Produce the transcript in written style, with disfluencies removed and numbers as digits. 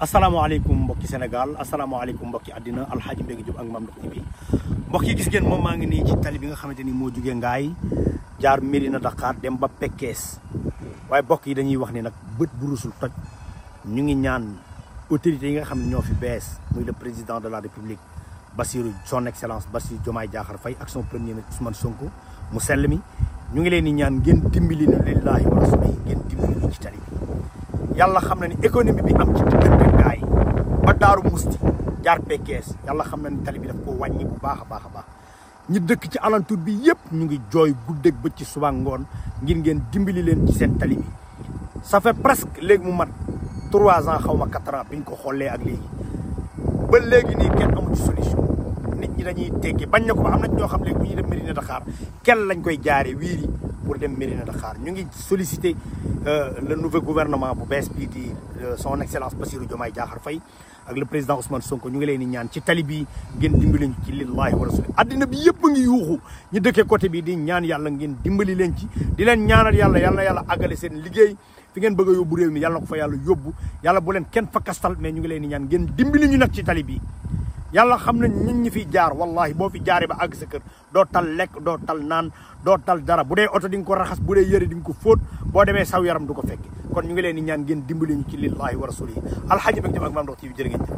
asalaamaaleykum mbokki Sénégal asalaamaaleykum mbokki àddina Alxaaji Mbégi Jóob ak Mame Ndokh TV mbokk yi gis ngeen moom maa ngi nii ci tali bi nga xamante ni moo jugee Ngaay jaar Mérina Dakhar dem ba Pekes waaye mbokk yi dañuy wax ni nag bët bu rusul toj ñu ngi ñaan autorités yi nga xam ne ñoo fi bees muy le président de la République Bassirou son excellence Bassirou Diomaye Diakhar Faye ak son premier ministre Ousmane Sonko mu sell mi ñu ngi leen di ñaan ngeen dimbali ni lillahi wa rasulihi ngeen dimbali ñu ci tali bi yàlla xam na ni économie bi am ci diggante Ngaay ba Daaru Musti jaar Pekes yàlla xam na ni tali bi daf ko wàññi bu baax a baax a baax ñi dëkk ci alentour bi yëpp ñu ngi jooy guddeeg bëcc ci suba ngoon ngir ngeen dimbali leen ci seen tali bi ça fait presque léegi mu mat 3 ans xaw ma 4 ans bi ñu ko xoolee ak léegi ba léegi nii kenn amu ci solution nit ñi dañuy teggi bañ na ko ba am na ñoo xam léegi bu ñuy dem Mérina Dakhar kenn lañ koy jaaree wiiri pour dem Mérina Dakhar ñu ngi solliciter le nouveau gouvernement bu bees bii di son excellence Bassirou Diomaye Diakhar Faye ak le président Ousmane Sonko ñu ngi leen di ñaan ci tali bi ngeen dimbali ñu ci lillahi wa rasuli addina bi yëpp a ngi yuuxu ñu dëkkee côté bi di ñaan yàlla ngeen dimbali leen ci di leen ñaanal yàlla yàlla àggale seen liggéey fi ngeen bëgg a yóbbu réew mi yàlla na ko fa yàlla yóbbu yàlla bu leen kenn fa kastal mais ñu ngi leen di ñaan ngeen dimbali ñu nag ci tali bi yàlla xam nañ ñun ñi fi jaar wallahi boo fi jaaree ba àgg sa kër doo tal lekk doo tal naan doo tal dara bu dee oto di nga ko raxas bu dee yëre di nga ko fóot boo demee saw yaram du ko fekke kon ñu ngi leen di ñaan ngeen dimbali ñu ci lillahi wa rasulihi Alxaaji Mbégi Jóob ak Mame Ndokh TV jërë ngeen jëf